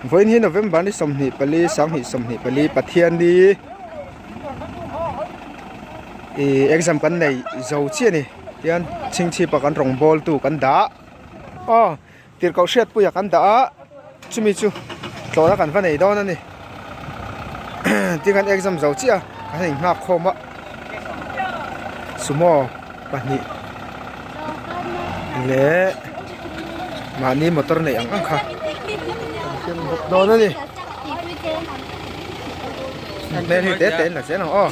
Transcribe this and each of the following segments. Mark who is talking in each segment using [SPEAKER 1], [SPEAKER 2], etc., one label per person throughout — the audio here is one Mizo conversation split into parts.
[SPEAKER 1] Vawiin hi November ni 24 2024 Pathianni ih exam kan nei zo chiah a ni tian chhingchhip ah kan rawngbâwl tu kan dah aw tirhkoh hriatpui ah kan dah a chumi chu tlawhna kan va nei dawn a ni tin kan exam zo chiah a kan inghak khawm a sumo pahnih leh mahni motor neih ang ang kha kan keng bawk dawn a ni hmel hi te te in la zel ang aw.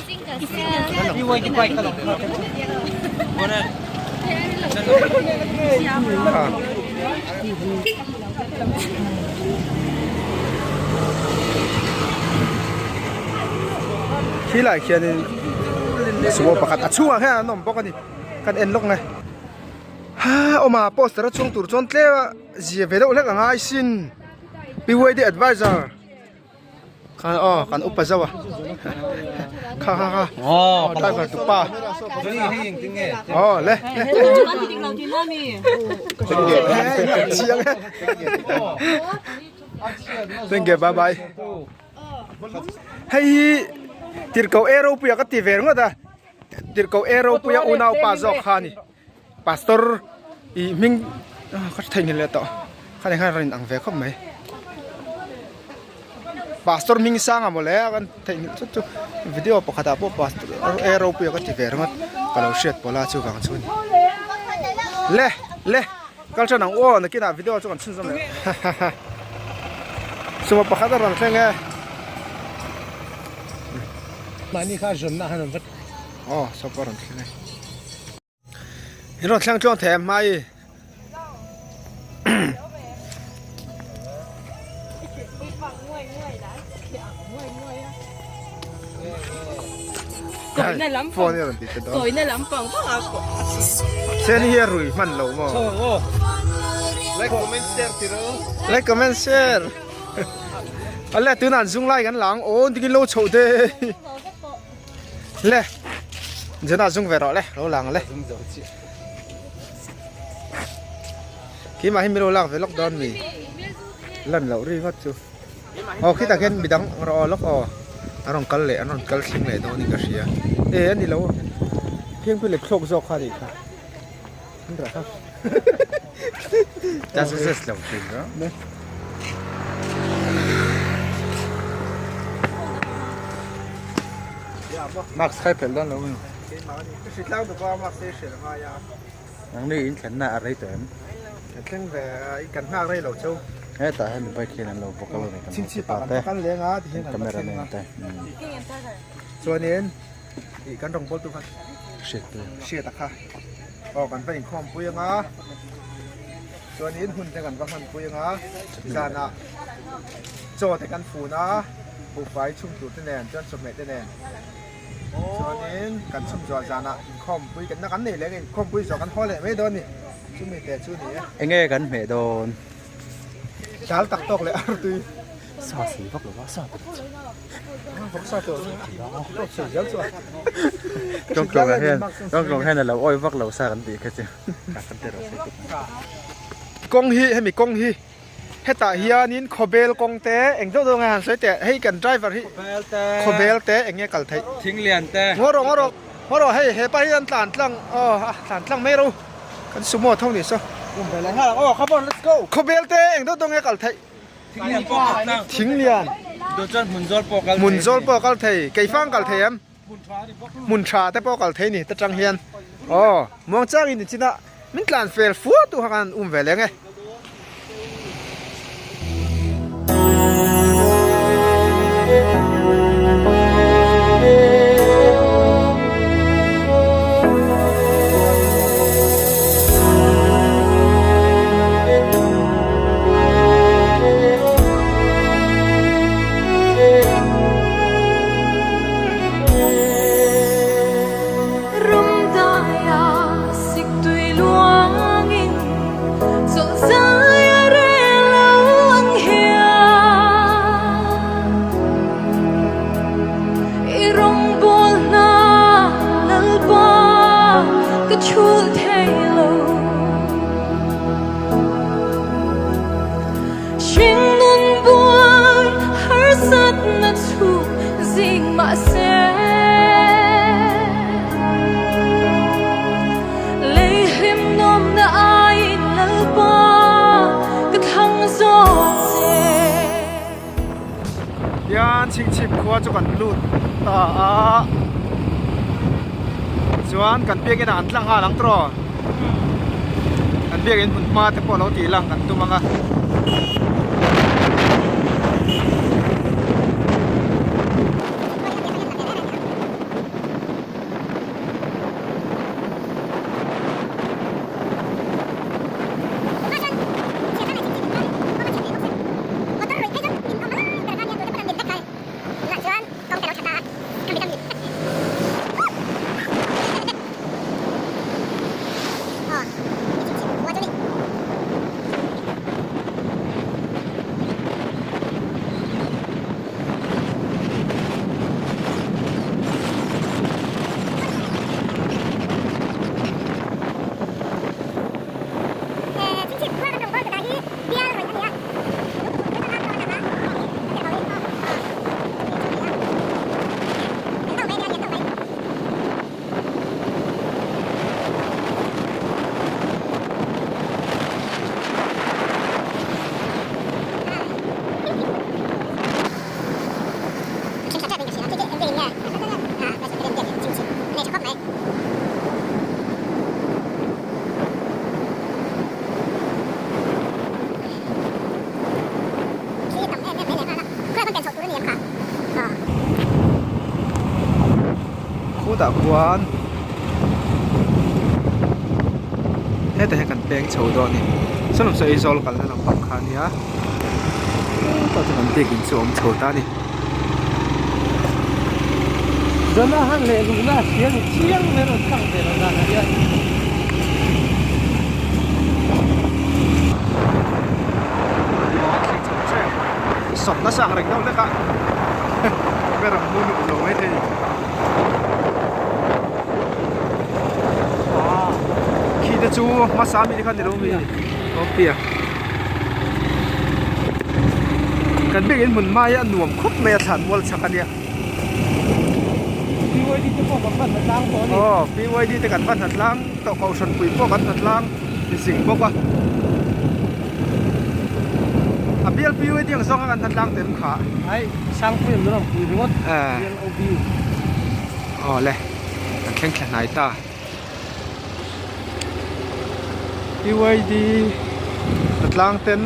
[SPEAKER 1] Khi lai khianin sumo pakhat a chhungah hian an awm bawk a ni kan en lawk nge ha awma poster a chhung tur chuan tlem a zia ve deuh hlek a ngai sin P Y D advisor. Khan aw kan upa zauh a kha kha kha aw driver tu pa aw le chiang e thank you bye bye hei hi tirhkoh e ropuia ka ti ve ringawt a tirhkoh e ropuia unaupa zawk kha a ni. Pastor ih hming ka hre theihnghilh leh tawh khani khan rawn in ang ve khawp mai pastor hming sang a mawle a kan theihnghilh chu chu video pakhat ah pawh pastor e ropui a ka ti ve ringawt ka lo hriat pawh la chuvang chu a ni le le kal tan ang u aw nakinah video chu kan chhunzawm leh suma pakhat a rawn thleng e
[SPEAKER 2] mahni kha zawnna han rawn vat
[SPEAKER 1] aw sawpa rawn thleng e. In rawn thleng tluang thei a hma i. Phone hi a rawn ti che dawn. Sen hi a rui hman lo maw.
[SPEAKER 2] Like comment share ti ro.
[SPEAKER 1] Like comment share. Ale tunah an zung lai kan la ang aw tingin lo chhoh te. Le Jona zung ve rawh le lo lang le Keimah hi milo lak ve lawk dawn mi lan loh ri ngawt chu aw khitah khian midang rawh aw lawk aw an rawn kal leh an rawn kal thleng leh dawn in ka hria e a ni lo phiangpui leh thlawk zawk kha a nih kha an rah kha
[SPEAKER 2] Mask khai phelh dawn lo maw? Nangni in thlenna a rei tawh em?
[SPEAKER 1] Kan thleng ve a, kan nghak rei lo cheu.
[SPEAKER 2] Hetah hian bike hian an lo bawk a lo ni kan hmu ta te.
[SPEAKER 1] Kan leng a tihian kan
[SPEAKER 2] camera man te.
[SPEAKER 1] Chuanin ih kan rawn bawl tu kha
[SPEAKER 2] hriat tu
[SPEAKER 1] hriat a kha aw kan va inkhawm pui anga chuanin hun te kan va hman pui anga zanah chaw te kan fun a buhfai chhung tur te nen chuan chawhmeh te nen chuanin kan chhung zuah zanah inkhawm pui kan na kan nei leh inkhawm pui zawh kan haw leh mai dawn a ni chumi te chu a ni e.
[SPEAKER 2] Enge kan hmeh dawn?
[SPEAKER 1] Dal tak tawk leh artui.
[SPEAKER 2] Sa si vak lo va sa tur chu. Tawngtawnga hian tawngtawnga hian a lo awi vak lo sa kan tih kha chu kan ti rawh se.
[SPEAKER 1] Kawng hi hemi kawng hi hetah hianin khawbel kawng te eng deuh deuh nge han sawi teh hei kan driver hi khawbel te eng nge kal theih
[SPEAKER 2] Thinglian te
[SPEAKER 1] ngaw rawh ngaw rawh ngaw rawh hei hepa hi an tlan tlang aw a tlan tlang mai ro kan sumo tho ni saw
[SPEAKER 2] aw come on let's go
[SPEAKER 1] khawbel te eng deuh deuh nge kal theih Thinglian hmun zawl pawh a kal thei keifang kal thei em hmun tha te pawh a kal thei ni ta tang hian aw muangchang in chin a min tlan fel fua tu kha khan um ve leng e. Chuan Chhingchhip khua chu kan lut ta a, chuan kan biakin ah an tlang nghal ang tawh, kan biakin hmun hma te pawh lo tih lang kan tum ang a. Khutah khuan hetah hian kan peng chho dawn a ni saw lam saw Aizawl kalna lampang kha a nia tah chuan an biakin chu a awm chho ta a ni.
[SPEAKER 3] Zana han leh luhna a hria ni chiang mai a rawn tlang ve loh danah hian.
[SPEAKER 1] Sawm nasa ang reng deuh hlek a ber ang hmu nuam lo mai thei. Khi te chu hmasa mi te kha ni lo mi awm a. Kan biakin hmun hma hi a nuam khawp mai a thlan mual chak a nia.
[SPEAKER 3] PYD te pawh kan va hnatlang tawh a ni.
[SPEAKER 1] Aw PYD te kan va hnatlang tawh kohhran pui pawh kan hnatlang zing bawk a. A bial PYD ang zawng a kan hnatlang tem kha.
[SPEAKER 3] Ai Sangpui an rawn pui ringawt bial OB.
[SPEAKER 1] Aw le kan thleng thla hnai ta. PYD hnatlang ten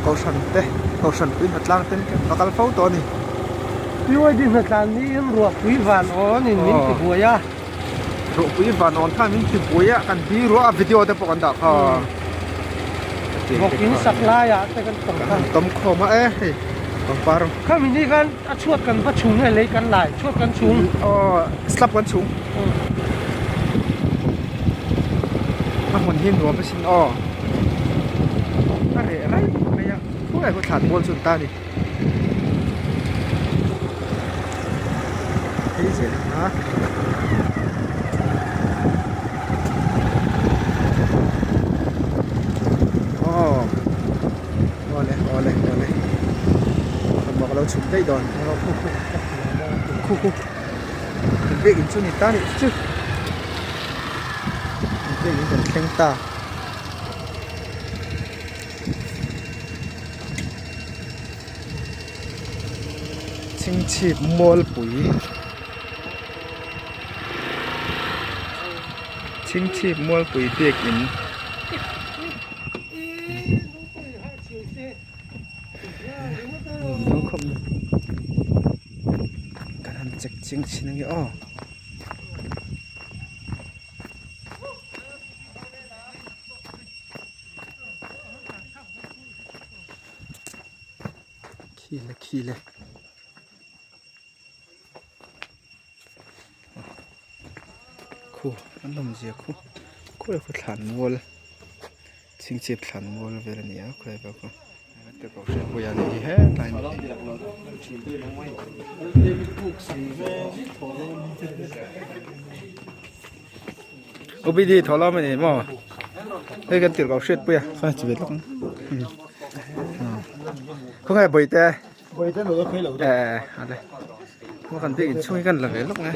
[SPEAKER 1] kohhran te kohhran pui hnatlang ten kan va kal fo tawh a ni.
[SPEAKER 3] PYD hnatlang niin ruahpui van awn in min ti buai a.
[SPEAKER 1] Ruahpui van awn khan min ti buai a kan bi ruah a video te pawh kan dah kha.
[SPEAKER 3] Bawk in sak laiah te kan tawm kha.
[SPEAKER 1] Kan tawm khawm a e hei pangpar.
[SPEAKER 3] Khami ni khan a chhuat kan va chhung nge lei kan lai chhuat kan chhung.
[SPEAKER 1] Aw slab kan chhung. A hmun hi nuam asin aw a reh raih mai a khawngaih khaw thlan mual chu an ta a ni phei zel ang a. Aw awle awle awle thawmhnaw ka lo chhuk daih dawn khu khu. Kan biak in chu ni ta nih chu kan biak in kan thleng ta. Chhingchhip mualpui Chhingchhip mualpui biak in. Kan han check chiang chhin ange aw. Khi le khi le. Khu an awmzia khu khu leh khu thlan mual chhingchhip thlan mual vel a ni a khulai vel khu hetlai OBD thaw lam a ni maw hei kan tirh kau hriat pui a chi ve lawk ang khawnge bawihte. Eh ale maw kan biak inchhung hi kan la ve lawk nge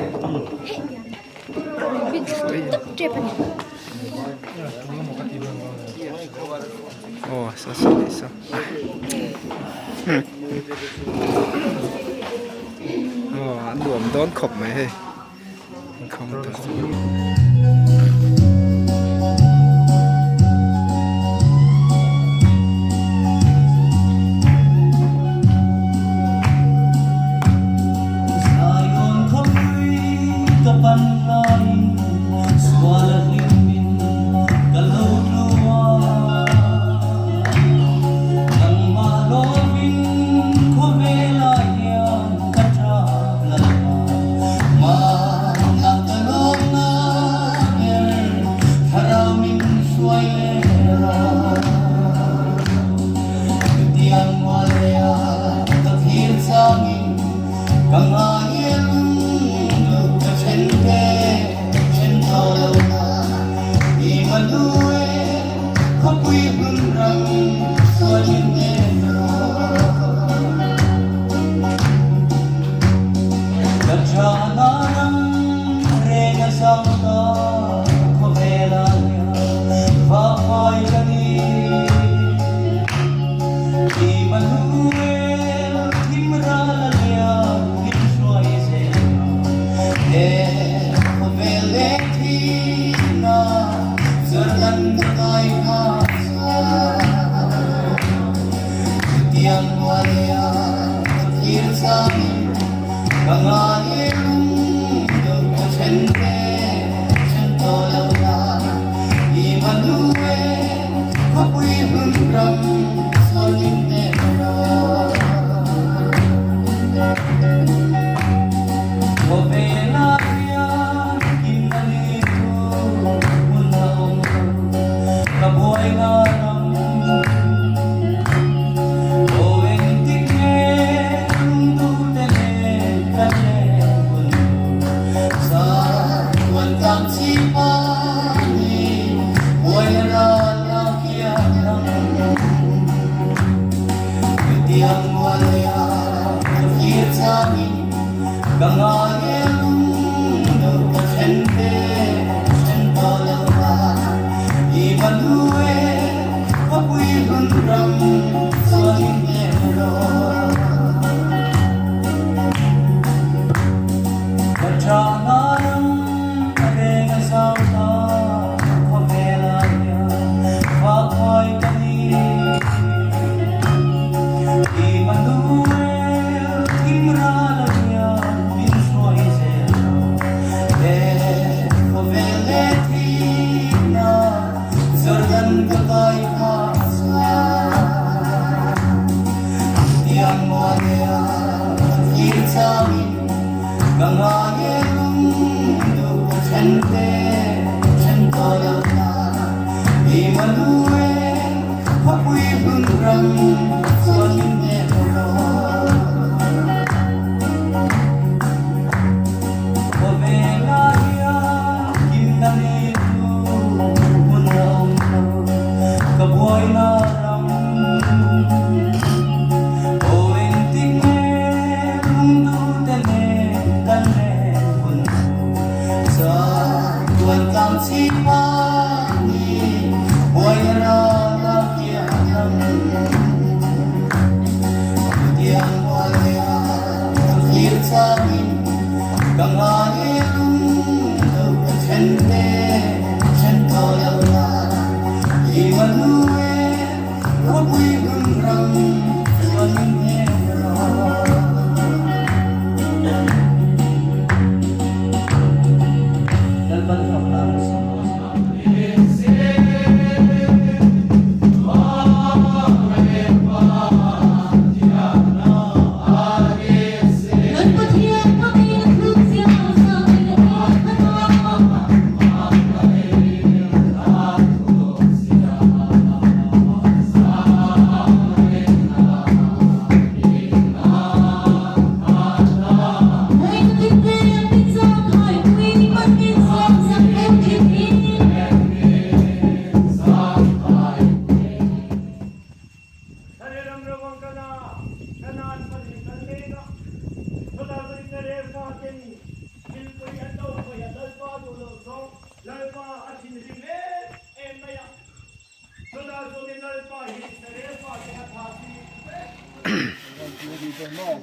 [SPEAKER 1] aw sa sa ni sa. Aw a nuam dawn khawp mai hei counter chu.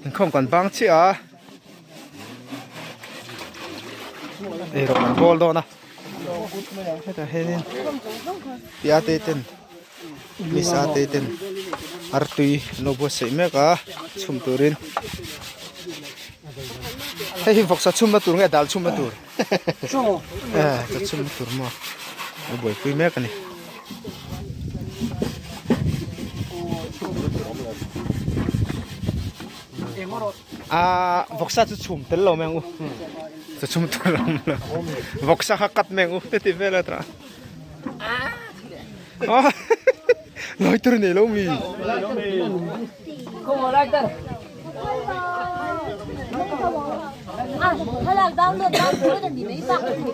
[SPEAKER 1] Inkhawm kan bang chiah a. Eirawng an bawl dawn a. Hetah hianin tia te ten misa te ten artui an lo buatsaih mek a chhum turin. Hei hi vawksa chhumna tur nge dal chhumna tur? Eh, chaw chhumna tur maw? A buaipui mek a ni. Ah, vawksa chu chhum tel lo mai ang u. Chaw chhum tur a awm lo. Vawksa kha cut mai ang u heti vel a tah. Ah, lighter nei lo mi.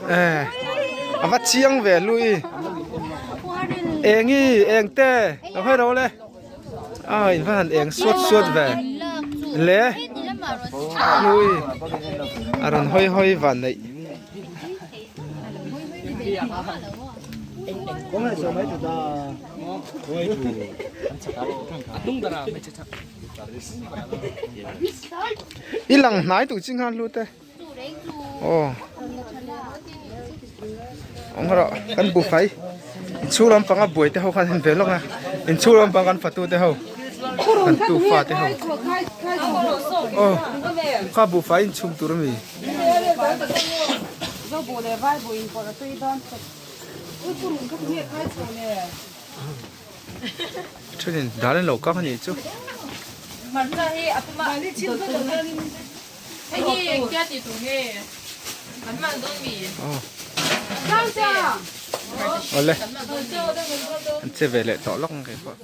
[SPEAKER 1] Eh, a va chiang ve lui. Engi, eng te, lo hawi ro le. A in va han eng suat suat ve. Le, lui a rawn hawi hawi van neih. I lang hnai tuk ching khan hlu te. Aw. Awm rawh kan bu fai. Inchhung lampanga buai te ho khan en ve lawk a. Inchhung lampang kan fatu te ho. Kan tu fa te ho. Aw. Kha bu fai inchhung tur ami. Thenin dal an lo kang a nih chu. Awle an che ve leh tawh lawk ang keipawh.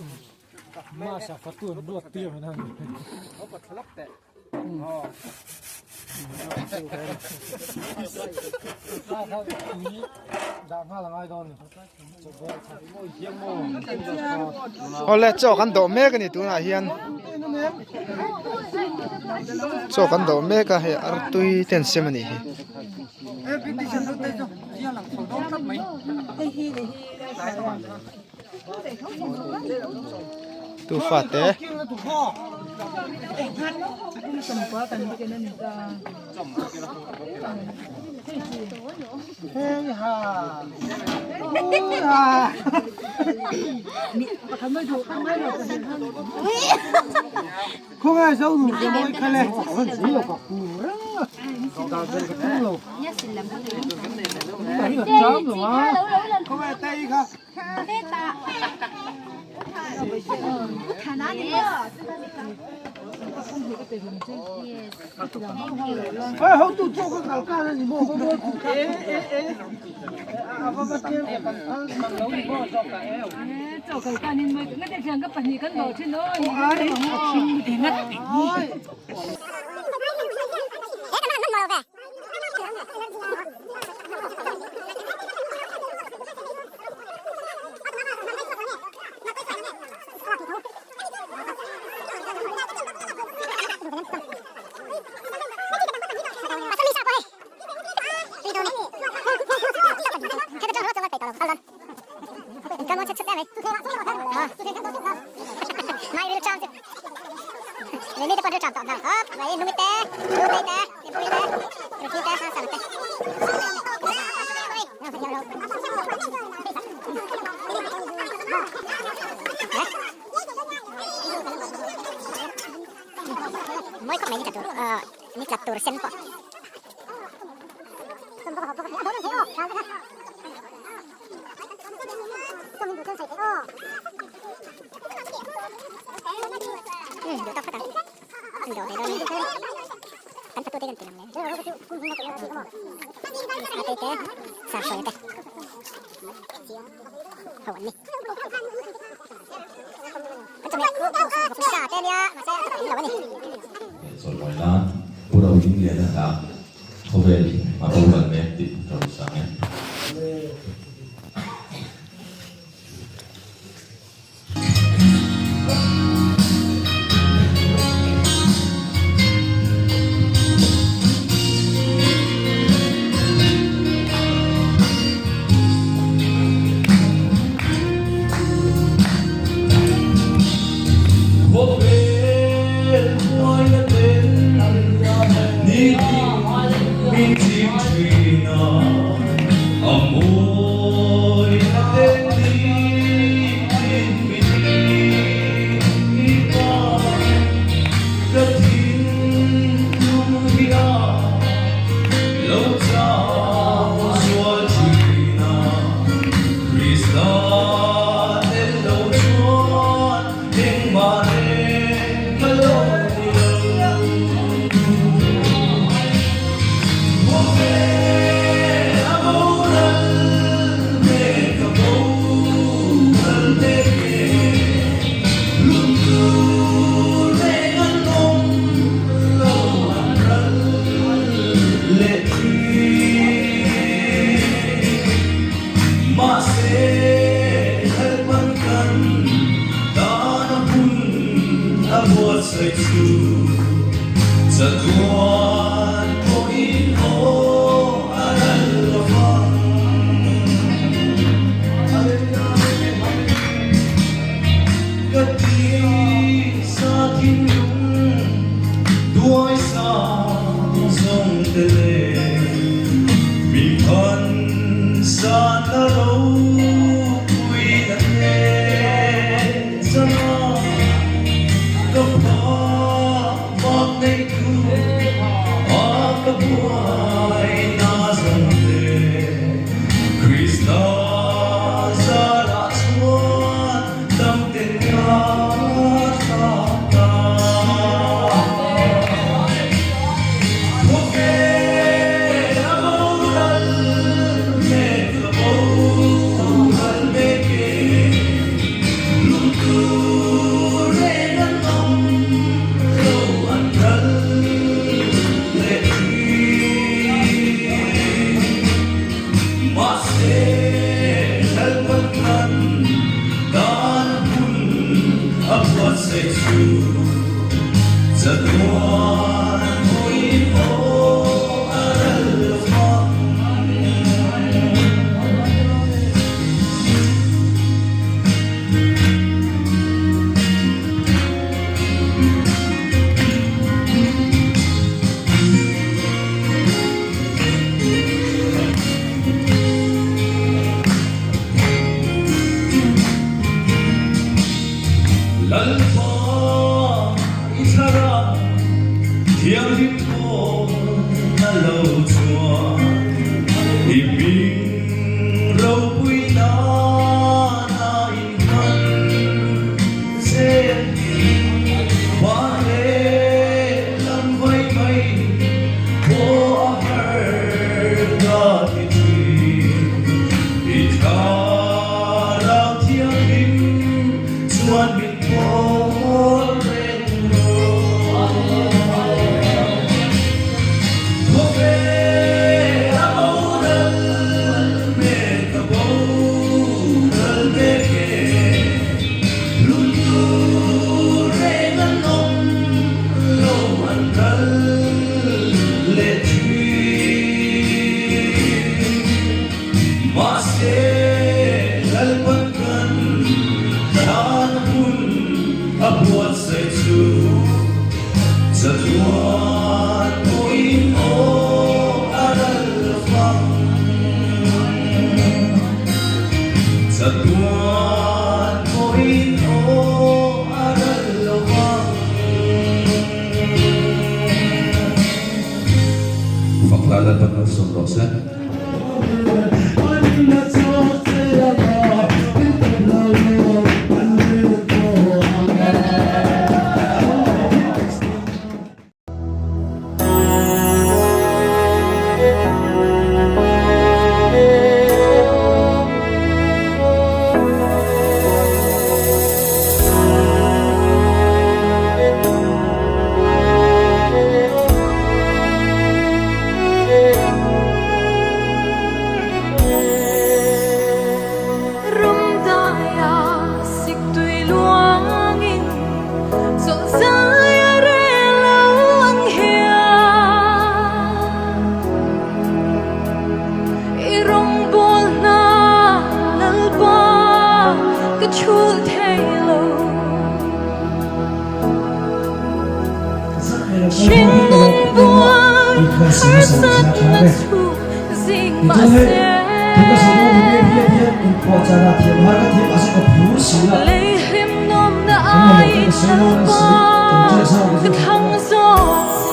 [SPEAKER 1] Awle chaw kan dawh mek a ni tunah hian chaw kan dawh mek a hei artui te an sem a nih hi. Tufa te
[SPEAKER 4] Chawimawi nan Pu Rodingliana hla khawvel a boral mek tih ka rawn sang e.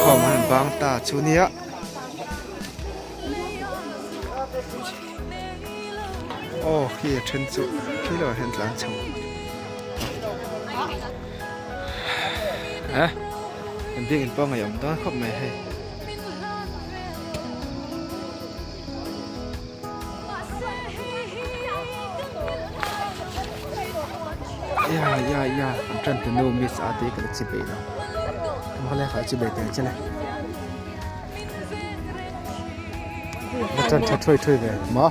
[SPEAKER 1] Khawm an bang ta chu nia. Aw khi a then chu khi lo ah hian tlan chho eh kan biakinn pawh a ngaihawm dawn khawp mai hei. Ya ya ya kan tan te nu miss a te ka la chi bei lo mahale kha chi bei tel che le. La tan tha thui thui ve maw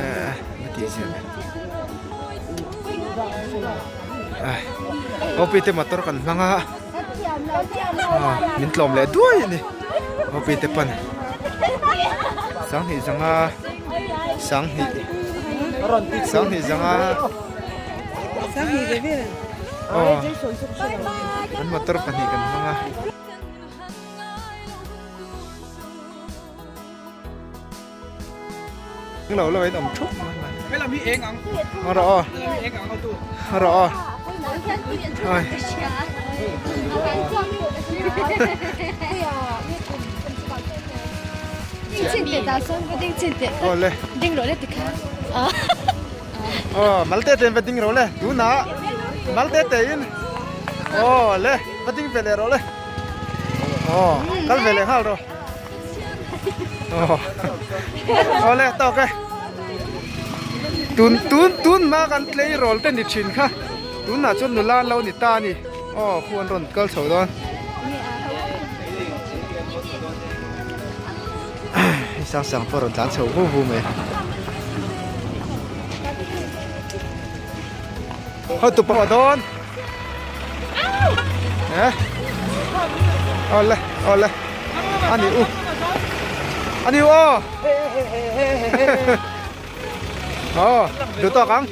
[SPEAKER 1] eh ma ti zia ve ai opi te motor kan hmang a min tlawm leh duai a ni opi te pan sanghnih zanga sanghnih sanghnih zanga aw an motor pahnih kan hmang a. Lo lo in awm thup mai mai.
[SPEAKER 3] He lam hi eng ang.
[SPEAKER 1] A rawh aw.
[SPEAKER 3] He lam hi eng ang ho tu.
[SPEAKER 1] A rawh aw. Ai. Aw le.
[SPEAKER 5] Ding rawh le tikha.
[SPEAKER 1] Aw mal te ten va ding rawh le. Tuna mal te te in. Aw le va ding ve leh rawh le. Aw kal ve leh nghal rawh. Awle tawk e tun tun tun hma kan tleirawl te ni thin kha tunah chuan nula an lo ni ta a ni aw khu an rawn kal chho dawn hei sang sang pawh a rawn tlan chho vu vu mai hotu pawh a dawn eh awle awle. Ani u. Ani u aw. Aw, duh tawk ang.